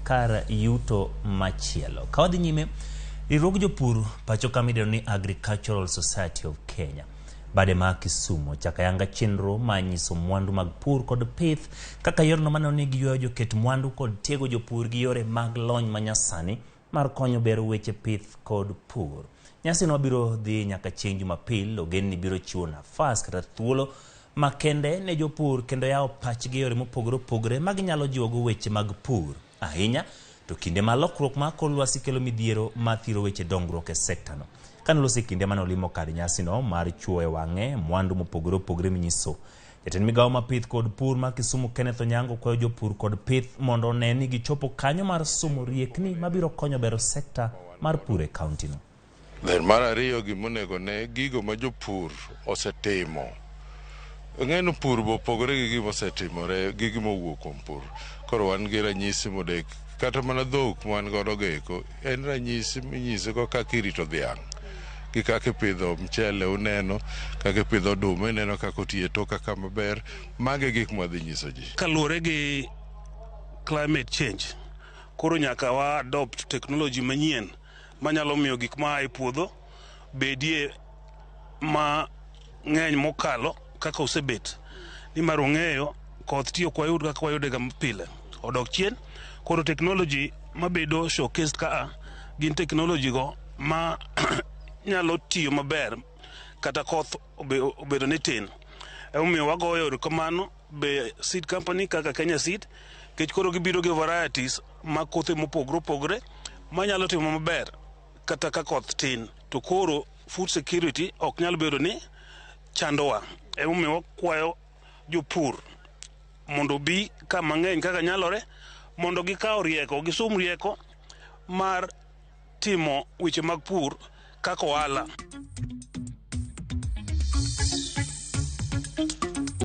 kar yuto machielo. Ka wadhi nyime, riwruog jopur pacho ka midendo ni Agricultural Society of Kenya bade ma Kisumu ochako ayanga chenro mar nyiso mwandu mag pur kod pith kaka yorno maneno ni giywayo joket mwandu kod tiego jopur gi yore mag lony manyasani mar konyo bero weche pith kod pur. Nyasino biro dhi nyaka chieng' Jumapil, ogen ni biro chiwo nafas kata thuolo makende ne jopur kendo yawo pachgi e yore mopogore opogore ma ginyalo jiwogo weche mag pur. Ahinya to kinde ma lokruok mar kor lwasi kelo midhiero ma thiro weche dongruok e sekta no. Kane oloso e kinde mane olimo kar nyasino mar chuo e wang'e mwandu mopogore opogore minyiso Jatend migawo ma pith kod pur ma Kisumu Kenneth Onyango kwayo jopur kod pith mondo one ni gichopo kanyo mar somo riekni mabiro konyo bero sekta mar pur e kaunti no. Then mar ariyo gima onego ne gigo ma jopur osetimo. Ing'e ni pur be opogore gi gima osetimore gi gima owuok kuom pur. Koro wan gi ranyisi modek kata mana dhok ma wan godo go eko en ranyisi minyiso go kaka irito dhiang' gi kaka ipidho mchele uneno, kaka ipidho oduma ineno kaka oti e toka ka maber. Mago e gik mwadhi nyiso ji. Kaluwore gi climate change, koro nyaka wa adopt technology manyien manyalo miyo gik ma e puodho bedie ma ng'eny mokalo kaka osebet. Nimar ung'eyo koth ti ok wayud kaka wayude ga pile, odok chien. Koro technology mabedo showcased kaa gin technology go ma nyalo tiyo maber kata koth obedo ni tin. Emomiyo wagoyo erokamano be seed company kaka Kenya Seed, nikech koro gibiro gi varieties mag kothe mopogore opogore manyalo timo maber kata ka koth tin. To koro food security ok nyal bedo ni chandowa. Emomiyo wakwayo jopur mondo obi ka mang'eny kaka nyalore mondo gikaw rieko, gisum rieko mar timo weche mag pur kaka ohala.